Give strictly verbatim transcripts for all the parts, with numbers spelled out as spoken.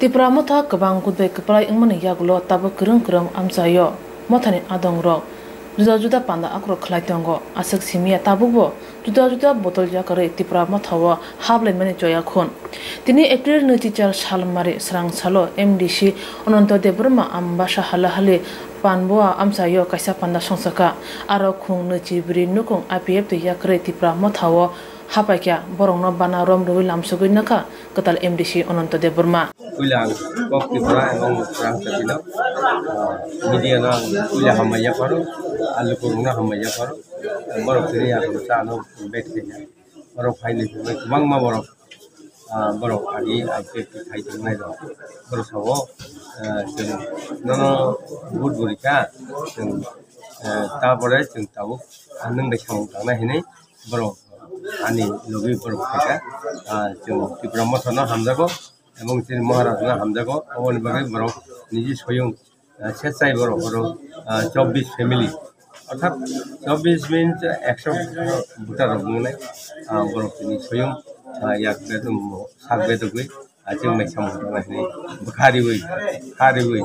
Tipra motha kwbang gutbai kwplai wngmani yagulo tabuk kwrwng kwrwng amchaio mothani adongrok juda juda panda akrok khlai tongo. Aswk simiya tabukbo juda juda bodol yakarwi Tipra mothao hablaimani choya khun. Tini April nwichichar salmari srang salo M D C Ananto Debbarma Ambasa halahali Panbua amchaio kaisa panda songsaka. Aro khung nwichi bwrwi nukung I P F twi yakarwi Tipra mothao hapaikha, borokno bana rom rwui lamsogwi nokha kwtal M D C Ananto Debbarma. Puila ang kok Tripura ebong Tripura Hapta Dino, ah, media no ang puila hambai yapharo, ah, lukurokno hambai yapharo. Borok tini ang sa ano bet khaina. Borok phaini hwnwi kwbangma borok, ah, borok agi update khai tongnai rok. Borok sao, ah, chwng nono vote bo rikha, chwng, ah, ta pore chwng tabuk, ah, nwng bai samung tangnai hinwi borok ani logi borok khaikha. Ah, chwng Tipra Motha no hamjago. Ebong chini Maharaj no hamjago, oboni bagwi borok niji soyung, ah, sechai borok oro, ah, chobbish family, orthat chobbish means ekso voter rok wngnai, ah, borok chini soyung, ah, yak bedung bo sak bedugwi, ah, chwng mai samung tangna hinwi bwkha riwi, kha riwi,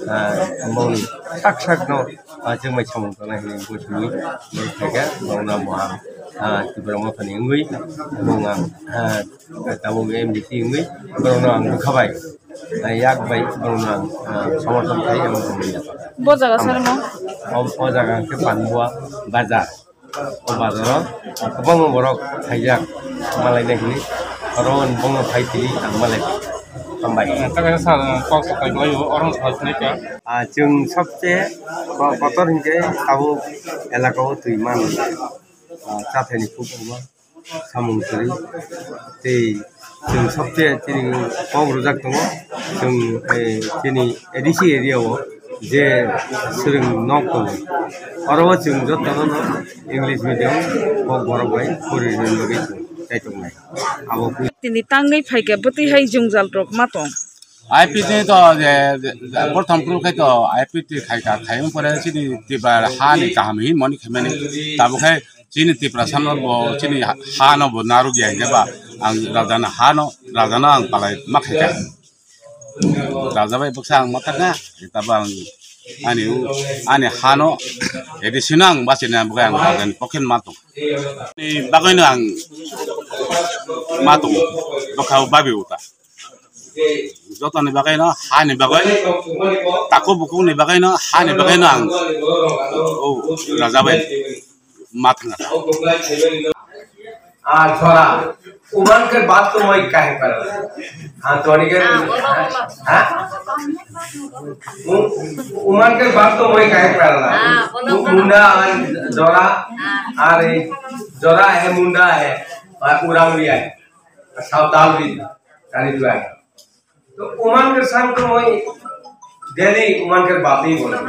ah, bongni sak sak no, ah, chwng mai samung tangna hinwi bo simi borok khaikha, borok no mohang, ah, Tipra Mothani wngwi, bong ang, ah, Tabuk M D C wngwi borokno ang bwkha bai, ah, yak bai borokno ang, ah, somorthon khai abo rwmani yaphar. Bo jaga sar mo? O, o jaga hwnkhe Panbua bazar. O bazaro kwbangma borok phaijak malaina hinwi. Oro bongno phai twi ang malai. Hambai. Taga sar kok sakai lai o orang sakai ka. Ah, chwng sobse ko-, kotor hinkhe tabuk elaka o twi man, ah, chathaini kuk obo. Samung kwrwi. Tei chwng sobse chini kok rwjak tongo. Chwng, eh, chini A D C area o je swrwng nok tongo, oro o chwng jotono no English medium kok borok bai pori rwna bagwi chwng chai tongnai. Abo tini tangwi phaikhe bwtwi hai jwngjal rok ma tong. I P T to je, je, je, prothom phuru khai to I P T khai ka, khai pore chini Tipra hani kaham hin moni khaimani. Tabuk khai chini Tiprasa no bo chini ha-, ha no bo narwk ya hingke ba ang raja no ha no, raja no ang palai ma khaikha. Raja bai bwkha ang ma thangkha, tabo ang ani u-, ani ha no A D C no ang bachina bwkha ang raja ni pokhe ma tong. Ni bagwi no ang ma tong, bwkha o babi uta. Jotoni bagwi no hani bagwi, takhuk bukhukni bagwi no hani bagwi no ang, o, raja bai ma thangkha. Ah, chora, uman ke baat to moi kahe par raha? Ah, toni ke, ha? U-, uman ke baat to moi kahe par raha? Munda and jora, are jora hai, munda hai, aur urang bhi hai, sawtal bhi, tani dua hai. To uman ke sang to moi daily uman ke baat nahi bole.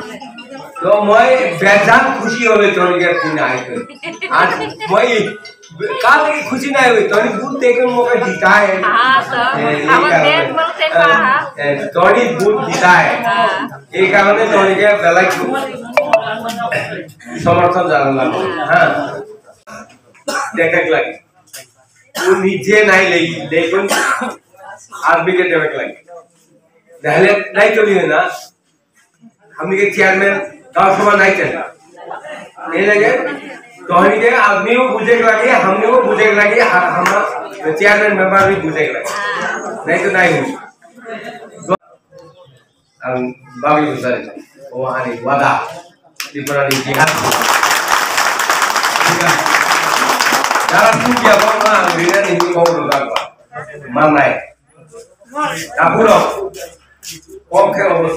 To moi bejan khushi hole toni ke tin aaye to. Aaj moi kal ki khushi nahi hui, toni vote deke moka jita hai. Haan, to. Eh, ye hamara karne. Dej bolte kaha. Eh, toni vote jita hai. Haan. Ei karone toni ke belai samorthon janana lago. Haan. Dekha lagi. वो नीचे नहीं लेगी, लेकिन आदमी के देवे के लगे। पहले नहीं तो नहीं है ना, हमने के chairman गांव सभा नहीं चलता। नहीं लगे, तो हम के आदमी को बुझे के लगे, हमने को बुझे के लगे, ह-, हम chairman member भी बुझे के लगे। नहीं तो नहीं हुई। Ang bagwi bwsari, o ani wada, Tripura ni jihad. Jara sukya borok no ang rinani hinwi kok rwjak ba. Mannai. Takhurok. Kok khe obo.